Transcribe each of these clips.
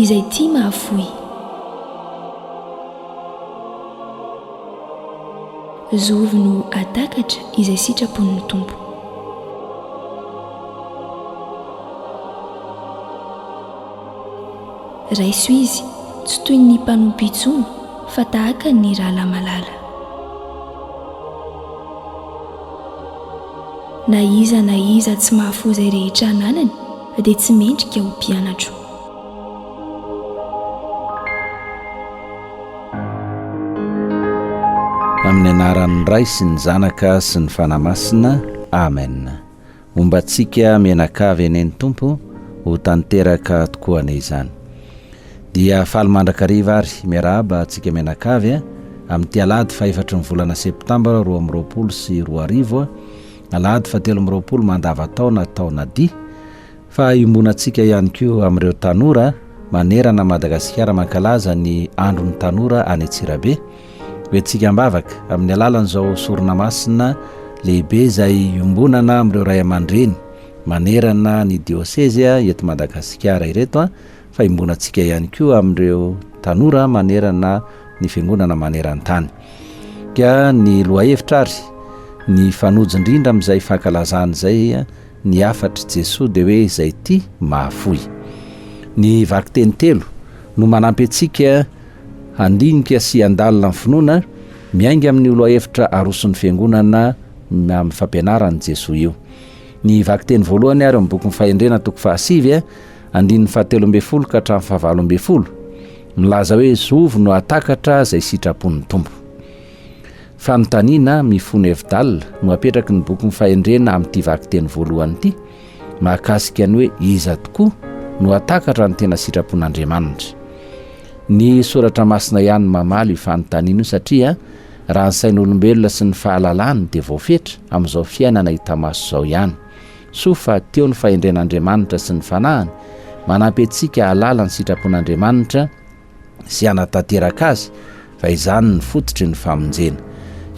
Izay tia mahafoy. Zovy no hahatakatra izay sitrapon'ny Tompo. Raiso izy, tsy toy ny mpanompo intsony, fa tahaka ny rahalahy malala. Na iza na iza tsy mahafoy izay rehetra ananany dia tsy mendrika ho mpianatro. Amin'ny anaran'ny Ray sy ny Zanaka sy ny Fanahy Masina. Amen. Homba antsika mianakavy anie ny Tompo, ho tanteraka tokoa anie izany. Dia faly mandrakariva ary miarahaba antsika mianakavy amin'ity alahady fahefatry ny volana septambra 2022, alahady fahatelo 23 mandavantaona taona dia. Fa iombonantsika ihany koa amin'ireo tanora manerana Madagasikara mankalaza ny andron'ny tanora any Antsirabe. Hoentintsika am-bavaka amin'ny alalan'izao sorona masina lehibe izay iombonana amin'ireo ray aman-dreny manerana ny diosezy eto Madagasikara ireto fa iombonantsika ihany koa amin'ireo tanora manerana ny fiangonana maneran-tany. Ka ny lohahevitra ary ny fanojo indrindra amin'izay fankalazana izay Ny hafatr'i Jesoa dia hoe izay tia mahafoy. Ny vakiteny telo no manampy antsika handinika sy handalina ny finoana miainga amin'io lohahevitra aroson'ny Fiangonana amin'ny fampianaran'i Jesoa io. Ny vakiteny voalohany ary ao amin'ny bokin'ny Fahendrena toko fahasivy andininy fahatelo ambin'ny folo ka hatramin'ny fahavalo ambin'ny folo milaza hoe zovy no hahatakatra izay sitrapon'ny Tompo. Fanontaniana mifono hevi-dalina no apetraky ny bokin'ny Fahendrena amin'ity vakiteny voalohany ity, mahakasika ny hoe iza tokoa no hahatakatra ny tena sitrapon'Andriamanitra. Ny Soratra Masina ihany no mamaly io fanontaniana io satria raha ny sain'olombelona sy ny fahalalany dia voafetra amin'izao fiainana hita maso izao ihany. Soa fa teo ny fahendren'Andriamanitra sy ny Fanahiny manampy antsika hahalala ny sitrapon'Andriamanitra, sy hanatanteraka azy fa izany ny fototry ny famonjena.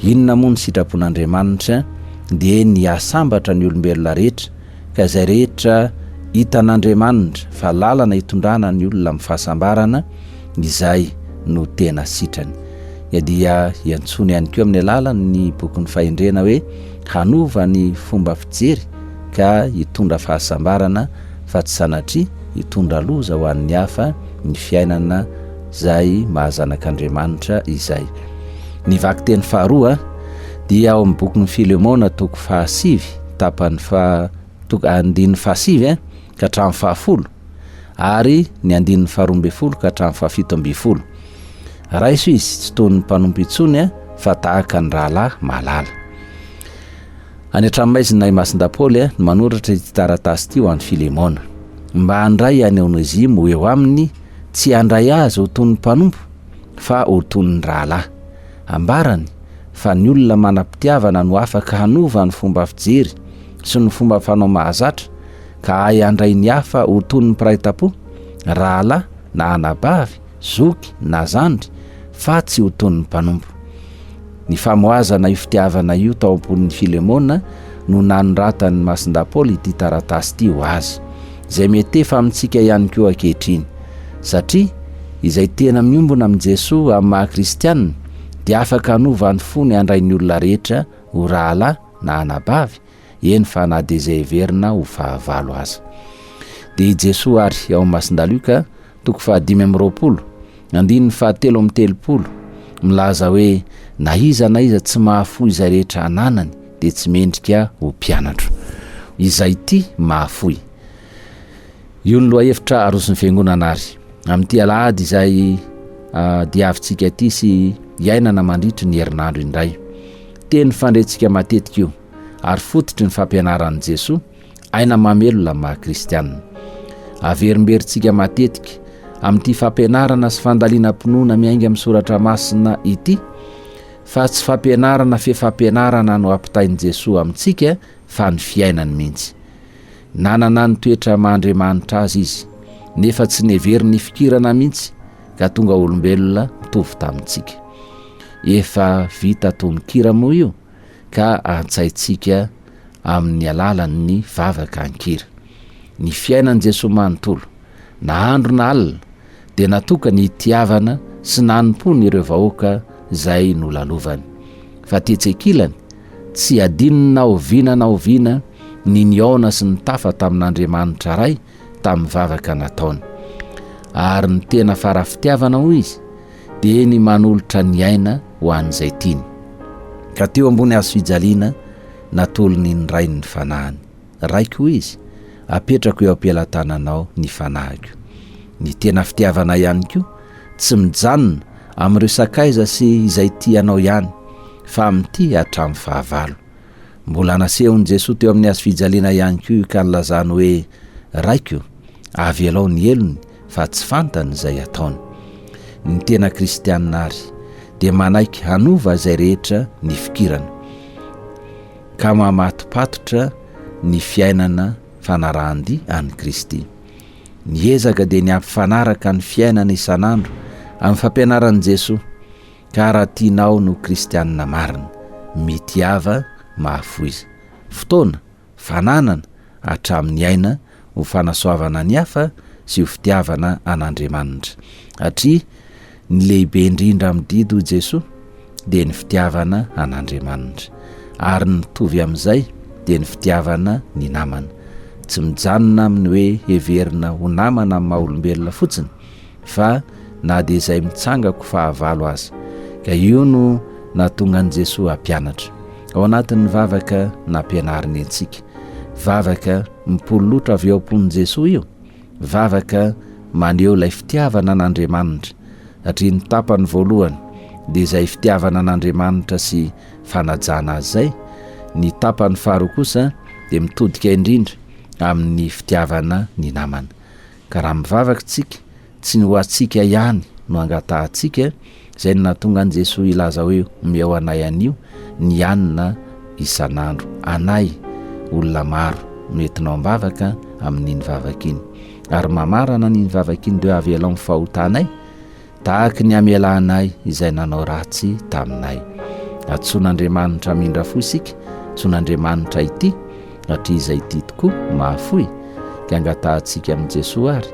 Inona moa ny sitrapon'Andriamanitra? Dia ny hahasambatra ny olombelona rehetra, ka izay rehetra hitan'Andriamanitra fa lalana hitondrana ny olona amin'ny fahasambarana, izay no tena sitrany. Dia iantsoany ihany koa amin'ny alalan'ny bokin'ny fahendrena hoe hanova ny fomba fijery ka hitondra fahasambarana fa tsy sanatria hitondra loza ho an'ny hafa ny fiainana izay maha zanak'Andriamanitra izay. Ny vakiteny faharoa dia ao amin'ny bokin'i Filemona toko fahasivy tapany fa toko andininy fahasivy ka hatramin'ny fahafolo ary ny andininy faharoa ambin'ny folo ka hatramin'ny fahafito ambin'ny folo. Raiso izy tsy toy ny mpanompo intsony fa tahaka ny rahalahy malala. Any an-tranomaizina i Masindahy Paoly no manoratra ity taratasy ity ho an'i Filemona, mba handray an'i Onesimo ho eo aminy, tsy handray azy ho toy ny mpanompo, fa ho toy ny rahalahy. Ambarany fa ny olona manam-pitiavana no afaka hanova ny fomba fijery sy ny fomba fanao mahazatra, ka hahay handray ny hafa ho toy ny mpiray tampo, rahalahy na anabavy, zoky na zandry, fa tsy ho toy ny mpanompo. Ny famohazana io fitiavana io tao am-pon'i Filemona no nanoratan'i Masindahy Paoly ity taratasy ity ho azy, izay miantefa amintsika ihany koa ankehitriny. Satria izay tena miombona amin'i Jesoa amin'ny maha kristianina dia afaka hanova ny fony handray ny olona rehetra ho rahalahy na anabavy, eny fa na dia izay heverina ho fahavalo aza. Dia i Jesoa ary ao amin'ny Masindahy Lioka toko faha-25, andininy faha-33, milaza hoe, Na iza na iza tsy mahafoy izay rehetra ananany dia tsy mendrika ho mpianatro. Izay tia mahafoy. Io ny lohahevitra aroson'ny Fiangonana ary amin'ity alahady izay diavintsika ity sy iainana mandritry ny herinandro indray. Teny fandrentsika matetika io ary fototry ny fampianaran'i Jesoa Aina mamelona maha kristianina. Averimberintsika matetika amin'ity fampianarana sy fandalinam-pinoana miainga amin'ny soratra masina ity fa tsy fampianarana fe fampianarana no ampitain'i Jesoa amintsika fa ny fiainany mihitsy. Nanana ny toetra maha Andriamanitra azy izy nefa tsy neveriny hifikirana mihitsy ka tonga olombelona mitovy tamintsika. Efa vita tononkira moa io ka antsaintsika amin'ny alalan'ny vavaka an-kira. Ny fiainan'i Jesoa manontolo, na andro na alina, dia natokany hitiavana sy nanompoany ireo vahoaka izay nolalovany. Fa tetsy ankilany, tsy hadinony na oviana na oviana ny nihaona sy nitafa tamin'Andriamanitra Ray tamin'ny vavaka nataony. Ary ny tena fara-fitiavana, hoy izy, dia ny manolotra ny aina ho an'izay tiany. Ka teo ambony hazofijaliana, natolony ny Rainy ny fanahiny. Raiko, hoy izy, apetrako eo am-pelatananao ny fanahiko. Ny tena fitiavana ihany koa tsy mijanona amin'ireo sakaiza sy izay tia anao ihany, fa mitia hatramin'ny fahavalo. Mbola nasehon'i Jesoa teo amin'ny hazofijaliana ihany koa io ka nilazany hoe, Raiko, avelao ny helony fa tsy fantany izay ataony. Ny tena kristianina àry dia manaiky hanova izay rehetra nifikirana, ka mamatopatotra ny fiainana fanarahan-dia an'i Kristy. Ny ezaka dia ny hampifanaraka ny fiainana isan'andro amin'ny fampianaran'i Jesoa, ka raha tianao no kristianina marina, mitiava mahafoiza. Fotoana, fananana, hatramin'ny aina ho fanasoavana ny hafa sy ho fitiavana an'Andriamanitra. Satria ny lehibe indrindra amin'ny didy hoy Jesoa dia ny fitiavana an'Andriamanitra. Ary ny mitovy amin'izay dia ny fitiavana ny namana. Tsy mijanona amin'ny hoe heverina ho namana amin'ny maha olombelona fotsiny fa na dia izay mitsangako fahavalo aza. Ka io no nahatonga an'i Jesoa hampianatra. Ao anatin'ny vavaka nampianariny antsika. Vavaka mipololotra avy ao am-pon'i Jesoa io. Vavaka maneho ilay fitiavana an'Andriamanitra, satria ny tapany voalohany dia izay fitiavana an'Andriamanitra sy fanajana azy izay, ny tapany faharoa kosa dia mitodika indrindra amin'ny fitiavana ny namana. Ka raha mivavaka isika Tsy ny ho antsika ihany no angatahantsika, izay no nahatonga an'i Jesoa hilaza hoe omeo anay anio ny hanina isan'andro. Anay, olona maro, no entinao am-bavaka amin'iny vavaka iny. Ary mamarana an'iny vavaka iny dia hoe avelao ny fahotanay, Tahaky ny hamelanay izay nanao ratsy taminay. Antsoin'Andriamanitra hamindra fo isika, antsoin'Andriamanitra ity, satria izay tia tokoa mahafoy, ka angatahantsika amin'i Jesoa àry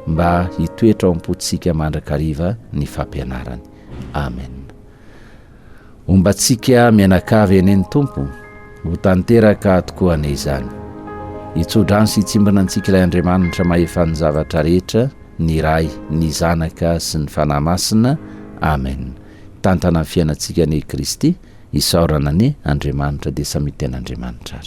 mba hitoetra ao am-pontsika mandrakariva ny fampianarany. Amen. Homba antsika mianakavy anie ny Tompo, ho tanteraka tokoa anie izany. Hitsodrano sy hitsimbina antsika ilay Andriamanitra mahefa ny zavatra rehetra, ny Ray, ny Zanaka sy ny Fanahy Masina. Amen. Hitantana ny fiainantsika anie i Kristy, isaorana anie Andriamanitra dia samia tena Andriamanitra ary.